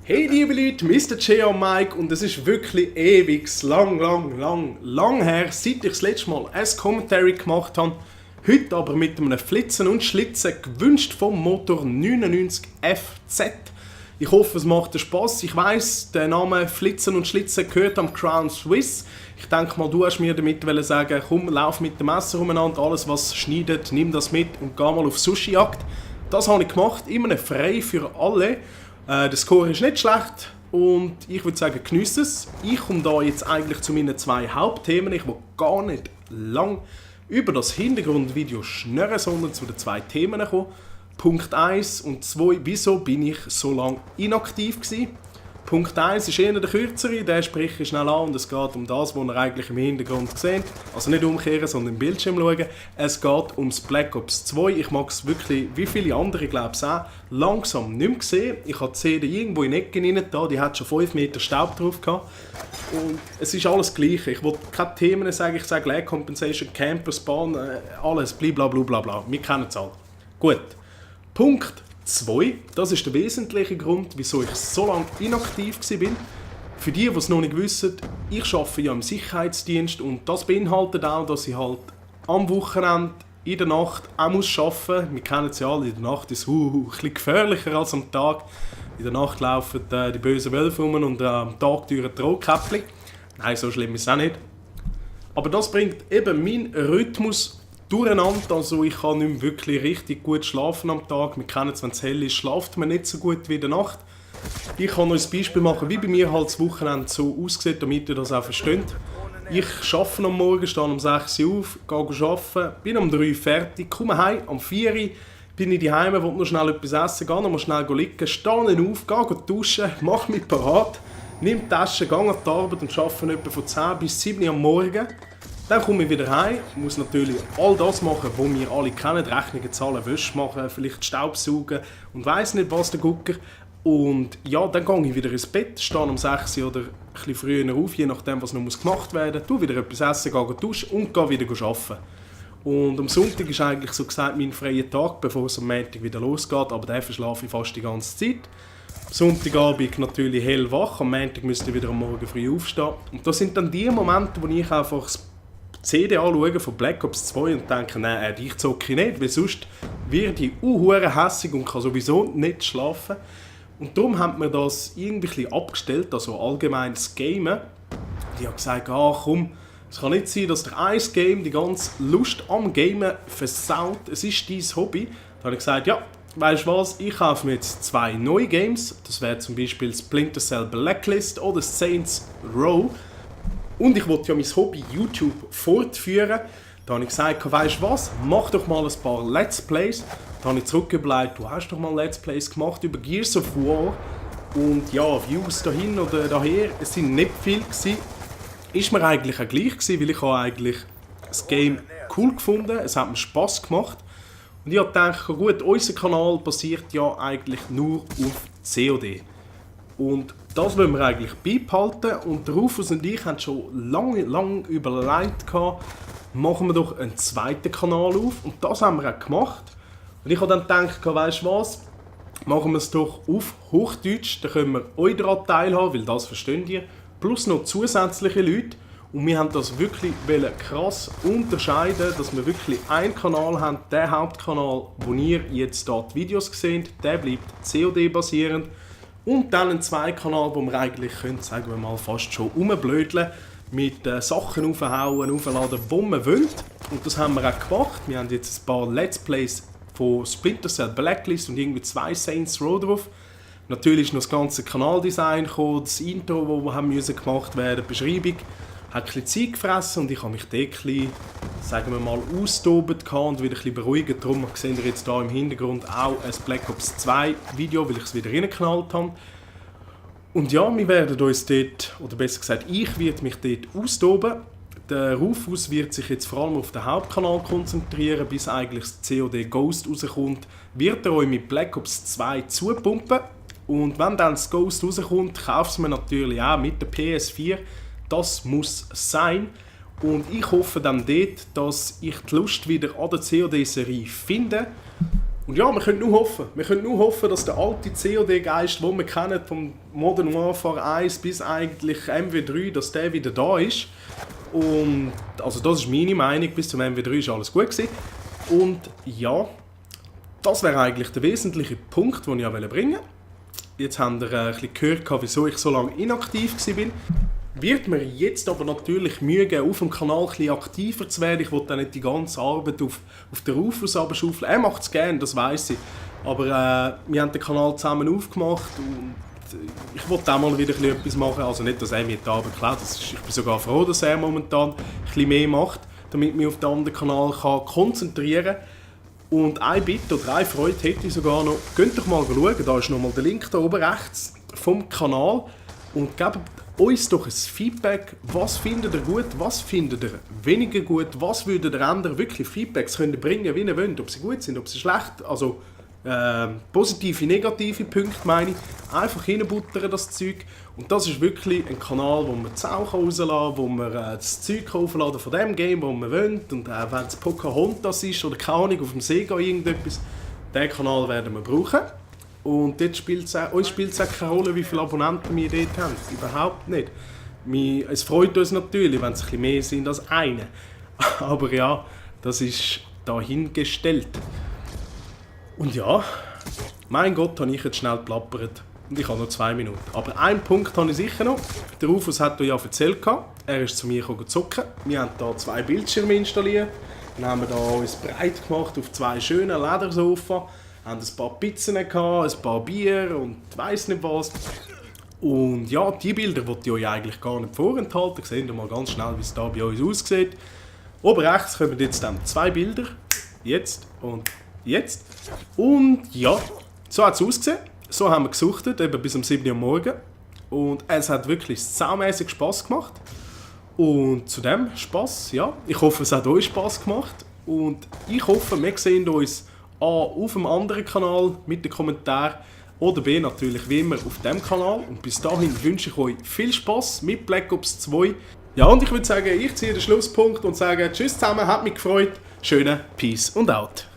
Hey liebe Leute, Mr. J und Mike, und es ist wirklich ewig lang her, seit ich das letzte Mal ein Commentary gemacht habe. Heute aber mit einem Flitzen und Schlitzen, gewünscht vom Motor 99 FZ. Ich hoffe, es macht dir Spass. Ich weiss, der Name Flitzen und Schlitzen gehört am Crown Swiss. Ich denke mal, du hast mir damit sagen, komm, lauf mit dem Messer umeinander, alles was schneidet, nimm das mit und geh mal auf Sushi-Jagd. Das habe ich gemacht, immer frei für alle. Der Score ist nicht schlecht und ich würde sagen, geniesse es. Ich komme da jetzt eigentlich zu meinen zwei Hauptthemen. Ich will gar nicht lang über das Hintergrundvideo schnurren, sondern zu den zwei Themen kommen. Punkt 1 und 2, wieso bin ich so lange inaktiv gewesen? Punkt 1 ist eher der kürzere, der spreche ich schnell an und es geht um das, was ihr eigentlich im Hintergrund seht. Also nicht umkehren, sondern im Bildschirm schauen. Es geht ums Black Ops 2. Ich mag es wirklich, wie viele andere glaube ich auch, langsam nicht mehr gesehen. Ich habe die CD irgendwo in Ecken rein, die hat schon 5 Meter Staub drauf gehabt. Und es ist alles Gleiche. Ich will keine Themen sagen, ich sage Lag Compensation, Camper, Spawn, alles, blablabla. Wir kennen es alle. Gut. Punkt 2, das ist der wesentliche Grund, wieso ich so lange inaktiv war. Für die, die es noch nicht wissen, ich arbeite ja im Sicherheitsdienst und das beinhaltet auch, dass ich halt am Wochenende, in der Nacht auch muss arbeiten muss. Wir kennen es ja alle, in der Nacht ist es ein bisschen gefährlicher als am Tag. In der Nacht laufen die bösen Wölfe rum und am Tag durch die Rotkäppchen. Nein, so schlimm ist es auch nicht. Aber das bringt eben meinen Rhythmus durcheinander, also ich kann nicht mehr wirklich richtig gut schlafen am Tag. Wir kennen es, wenn es hell ist, schlaft man nicht so gut wie in der Nacht. Ich kann euch ein Beispiel machen, wie bei mir halt das Wochenende so aussieht, damit ihr das auch versteht. Ich arbeite am Morgen, stehe um 6 Uhr auf, gehe arbeiten, bin um 3 Uhr fertig, komme heim, um 4 Uhr bin ich daheim, will noch schnell etwas essen, gehe noch mal schnell liegen, stehe auf, gehe duschen, mache mich parat, nehme die Tasche, gehe an die Arbeit und arbeite etwa von 10 bis 7 Uhr am Morgen. Dann komme ich wieder heim, muss natürlich all das machen, was wir alle kennen, Rechnungen zahlen, Wäsche machen, vielleicht Staubsaugen und weiss nicht was, der Gucker. Und ja, dann gehe ich wieder ins Bett, stehe um 6 Uhr oder ein bisschen früher auf, je nachdem was noch gemacht werden muss, wieder etwas essen, gehe duschen und gehe wieder arbeiten. Und am Sonntag ist eigentlich so gesagt mein freier Tag, bevor es am Montag wieder losgeht, aber dafür schlafe ich fast die ganze Zeit. Am Sonntagabend natürlich hellwach, am Montag müsste ich wieder am Morgen früh aufstehen. Und das sind dann die Momente, wo ich einfach CD anschauen von Black Ops 2 und denke, nein, dich zocke ich nicht, weil sonst werde ich hässig und kann sowieso nicht schlafen. Und darum haben wir das irgendwie abgestellt, also allgemein das Gamen. Ich habe gesagt, komm, es kann nicht sein, dass der ein Game die ganze Lust am Gamen versaut. Es ist dein Hobby. Da habe ich gesagt, ja, weißt du was, ich kaufe mir jetzt 2 neue Games. Das wäre zum Beispiel Splinter Cell Blacklist oder Saints Row. Und ich wollte ja mein Hobby YouTube fortführen. Da habe ich gesagt, weißt du was, mach doch mal ein paar Let's Plays. Da habe ich zurückgebleibt, du hast doch mal Let's Plays gemacht über Gears of War. Und ja, Views dahin oder daher, es sind nicht viel gewesen. Ist mir eigentlich auch gleich gewesen, weil ich habe eigentlich das Game cool gefunden, es hat mir Spass gemacht. Und ich habe gedacht, gut, unser Kanal basiert ja eigentlich nur auf COD. Und das wollen wir eigentlich beibehalten und der Rufus und ich haben schon lange überlegt, machen wir doch einen zweiten Kanal auf und das haben wir auch gemacht. Und ich habe dann gedacht, weißt du was, machen wir es doch auf Hochdeutsch, dann können wir euch daran teilhaben, weil das versteht ihr, plus noch zusätzliche Leute. Und wir haben das wirklich krass unterscheiden, dass wir wirklich einen Kanal haben, der Hauptkanal, wo ihr jetzt hier die Videos seht, der bleibt COD-basierend. Und dann einen Zweikanal, wo wir eigentlich können, sagen wir mal, fast schon rumblödeln, mit Sachen aufhauen, aufladen, die wir wollen. Und das haben wir auch gemacht. Wir haben jetzt ein paar Let's Plays von Splinter Cell Blacklist und irgendwie 2 Saints Row drauf. Natürlich ist noch das ganze Kanaldesign gekommen, das Intro, das gemacht werden, die Beschreibung. Hat ein bisschen Zeit gefressen und ich habe mich dort ein bisschen, sagen wir mal, austobt und wieder ein bisschen beruhigt. Darum seht ihr jetzt hier im Hintergrund auch ein Black Ops 2 Video, weil ich es wieder reingeknallt habe. Und ja, wir werden uns dort, oder besser gesagt, ich werde mich dort austoben. Der Rufus wird sich jetzt vor allem auf den Hauptkanal konzentrieren, bis eigentlich das COD Ghost rauskommt, wird er euch mit Black Ops 2 zupumpen. Und wenn dann das Ghost rauskommt, kauft es mir natürlich auch mit der PS4. Das muss sein. Und ich hoffe dann dort, dass ich die Lust wieder an der COD-Serie finde. Und ja, wir können nur hoffen. Wir können nur hoffen, dass der alte COD-Geist, den wir kennen, vom Modern Warfare 1 bis eigentlich MW3, dass der wieder da ist. Und also das ist meine Meinung, bis zum MW3 ist alles gut gewesen. Und ja, das wäre eigentlich der wesentliche Punkt, den ich auch bringen wollte. Jetzt habt ihr ein bisschen gehört, wieso ich so lange inaktiv war. Wird mir jetzt aber natürlich Mühe geben, auf dem Kanal ein bisschen aktiver zu werden. Ich will dann nicht die ganze Arbeit auf den Rufus abschaufeln. Er macht es gerne, das weiss ich. Aber wir haben den Kanal zusammen aufgemacht und ich will auch mal wieder etwas machen. Also nicht, dass er mir die Arbeit klaut. Ich bin sogar froh, dass er momentan ein bisschen mehr macht, damit ich mich auf den anderen Kanal konzentrieren kann. Und eine Bitte oder eine Freude hätte ich sogar noch. Geht doch mal schauen, da ist nochmal der Link da oben rechts vom Kanal. Und gebt uns doch ein Feedback, was findet ihr gut, was findet ihr weniger gut, was würdet ihr ändern. Wirklich Feedbacks könnt ihr bringen, wie ihr wollt, ob sie gut sind, ob sie schlecht, also positive, negative Punkte meine ich. Einfach reinbuttern das Zeug. Und das ist wirklich ein Kanal, wo man die Sau rauslassen kann, wo man das Zeug aufladen von dem Game, das man will. Und wenn es Pocahontas ist oder keine Ahnung, auf dem Sega irgendetwas, diesen Kanal werden wir brauchen. Und dort spielt es auch keine Rolle, wie viele Abonnenten wir dort haben. Überhaupt nicht. Es freut uns natürlich, wenn es ein bisschen mehr sind als eine. Aber ja, das ist dahingestellt. Und ja, mein Gott, habe ich jetzt schnell geplappert. Und ich habe noch 2 Minuten. Aber einen Punkt habe ich sicher noch. Der Rufus hat euch ja erzählt. Er ist zu mir zocken. Wir haben hier 2 Bildschirme installiert. Dann haben wir da uns breit gemacht auf 2 schönen Ledersofas. Haben ein paar Pizzen gehabt, ein paar Bier und weiss nicht was. Und ja, die Bilder wollte ich euch eigentlich gar nicht vorenthalten. Seht ihr mal ganz schnell, wie es da bei uns aussieht. Oben rechts kommen jetzt dann 2 Bilder. Jetzt und jetzt. Und ja, so hat es ausgesehen. So haben wir gesuchtet, eben bis um 7 Uhr morgens. Und es hat wirklich saumässig Spass gemacht. Und zu dem Spass, ja, ich hoffe, es hat euch Spass gemacht. Und ich hoffe, wir sehen uns A auf dem anderen Kanal mit den Kommentaren oder B natürlich wie immer auf dem Kanal. Und bis dahin wünsche ich euch viel Spass mit Black Ops 2. Ja, und ich würde sagen, ich ziehe den Schlusspunkt und sage Tschüss zusammen, hat mich gefreut. Schönen Peace und out.